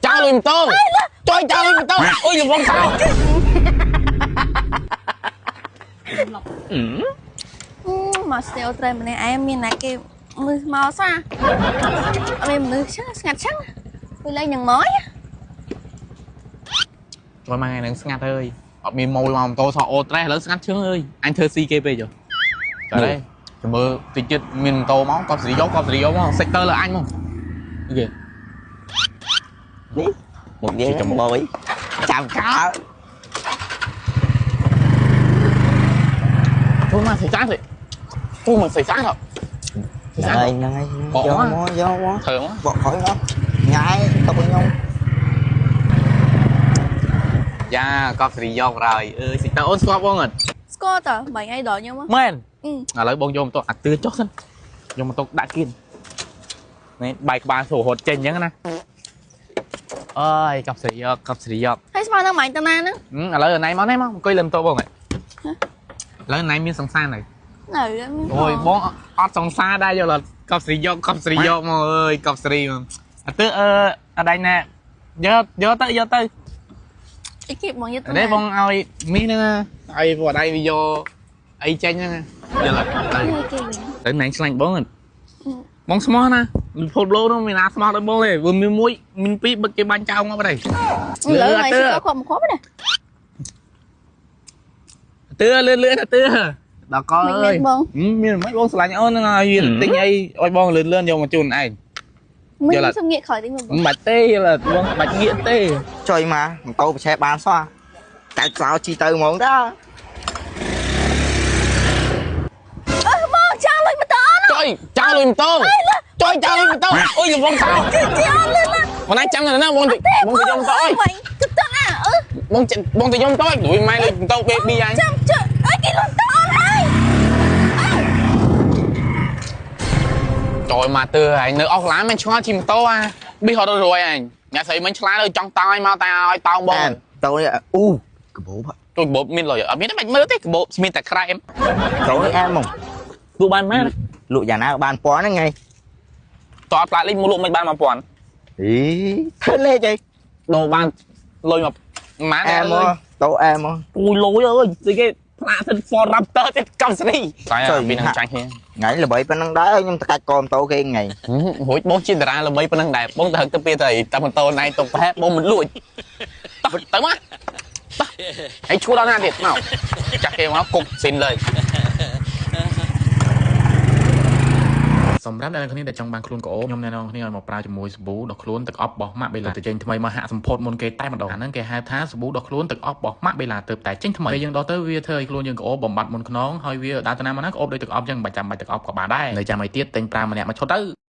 ចោលលុយម៉ូតូចុយចោលលុយម៉ូតូអុយលបងសោ មកស្ទែវត្រែម្នាក់ឯងមានណាគេមើលមកសាអត់មានមនុស្សចឹងស្ងាត់ចឹងវាលេងនឹងមក ចូលមកថ្ងៃហ្នឹងស្ងាត់ហើយអត់មានម៉ូយមកម៉ូតូសោះអូត្រេះឥឡូវស្ងាត់ឈឹងអើយអញធ្វើស៊ីគេពេកចុះតែចាំមើលតិចទៀតមានម៉ូតូមកកប់សេរីយកកប់សេរីយកមក sector លើអញមកអូខេ នេះមកនិយាយចាំមួយចាំកោ ចូលមកសេចាសេចូលមកសេចាទៅសេចា ហ្នឹងហើយយកមកយកមក ធ្វើមក បកក្រោយមកញ៉ាយទៅខ្ញុំ យ៉ាកប់សេរីយកហើយអើយសិតើអូនស្គាល់បងអត់ ស្គាល់តើមិនអីដល់ខ្ញុំ មែនឥឡូវបងយកម៉ូតូអាទឿចុះសិនយកម៉ូតូដាក់គៀននេះបាយក្បាលស្រួលរត់ចេញអញ្ចឹងណាអើយកប់សេរីយកកប់សេរីយក ហើយស្មាននឹងមិនទៅណាហ្នឹង ឥឡូវណៃមកណៃមកអង្គុយលើម៉ូតូបងឥឡូវណៃមានសង្សារនៅ នៅ អូយបងអត់សង្សារដែរយកឡើយកប់សេរីយកកប់សេរីយកមកអើយកប់សេរីមកអាទឿអឺអដៃណែយកយកទៅយកទៅ អីគេបងយកទៅ នេះបងឲ្យមីហ្នឹងឲ្យពួកអដៃវាយកអីចេញហ្នឹងយល់អត់ទៅទៅណែឆ្លាញ់បងបងស្មោះណាពិភពលោកនោះមានណាស្មោះដល់បងទេវាមានមួយមានពីរបឹកគេបាញ់ចោលមកបាត់ហើយ លើឲ្យគាត់មកគាត់ណា ទឿលឿនលឿនទឿដល់កអើយមានមិនបងឆ្លាញ់អូនហ្នឹងឲ្យវាទិញអីឲ្យបងលឿនលឿនយកមកជូនឯង មិនសុំងាកក្រោយតិចមក មិនបាច់ទេបងបាច់ងាកទេ ចុយមកម៉ូតូប្រឆេះបានសោះកាច់សោជីទៅហ្មងតា អឺបងចោលលុយម៉ូតូ ចុយចោលលុយម៉ូតូចុយចោលលុយម៉ូតូអុយលបងសោ ជីអត់លឿនណា បងណាចាំនៅណាបងបងទៅយកម៉ូតូអុយ គិតទៅណាអឺ បងបងទៅយកម៉ូតូអុយរួយម៉ែលុយម៉ូតូ baby អញ ចាំចុយអើគេលុយតអូនហើយ ចុយមកទឿឯងនៅអស់ឡានមិនឆ្ងល់ជិះម៉ូតូអាប៊ីហត់រួយអញញ៉ាស្រីមិនឆ្លាទៅចង់តោងឲ្យមកតែឲ្យតោងបង តូនេះអូកបោប ជួយកាបូបមានលុយអត់មានទេបាច់មើលទេកាបូបមានតែក្រែម តូនេះអែមហ្មង លក់បានម៉ាន លក់យ៉ាងណាបានពាន់ហ្នឹងថ្ងៃ តើផ្លាកលេខមកលក់មិនបាន1000 អីធ្វើលេខអី ដូរបានលុយមកម៉ាន អែមមកតូអែមមក អូយលុយអើយស្អីគេផ្លាកសិន Ford Raptor ទៀតកំស្រីតែពីនឹងចាញ់គ្នា ថ្ងៃល្បីប៉ុណ្ណឹងដែរខ្ញុំតកាច់កម៉ូតូគេថ្ងៃ រួចបងជាតារាល្បីប៉ុណ្ណឹងដែរបងទៅហឹកទៅពីទៅតែម៉ូតូណៃទៅប្រហែលបងមិនលួចតោះទៅមកតោះហើយឈួលដល់ណាទៀតមកចាក់គេមកគុកស៊ីនលើ សម្រាប់អ្នកនរគ្នាដែលចង់បានខ្លួនក្អូបខ្ញុំណែនាំគ្នាឲ្យមកប្រើជាមួយសាប៊ូដោះខ្លួនទឹកអប់របស់ម៉ាក់បេឡាទៅចេញថ្មីមកហាក់សម្ផតមុនគេតែម្ដងអាហ្នឹងគេហៅថាសាប៊ូដោះខ្លួនទឹកអប់របស់ម៉ាក់បេឡាទៅតែចេញថ្មីពេលយើងដោះទៅវាធ្វើឲ្យខ្លួនយើងក្អូបបំបត្តិមុនខ្នងហើយវាដើរទៅណាមកណាក្អូបដោយទឹកអប់ចឹងមិនចាំបាច់ទឹកអប់ក៏បានដែរនៅចាំឲ្យទៀតទិញប្រើម្នាក់មួយឈុតទៅ។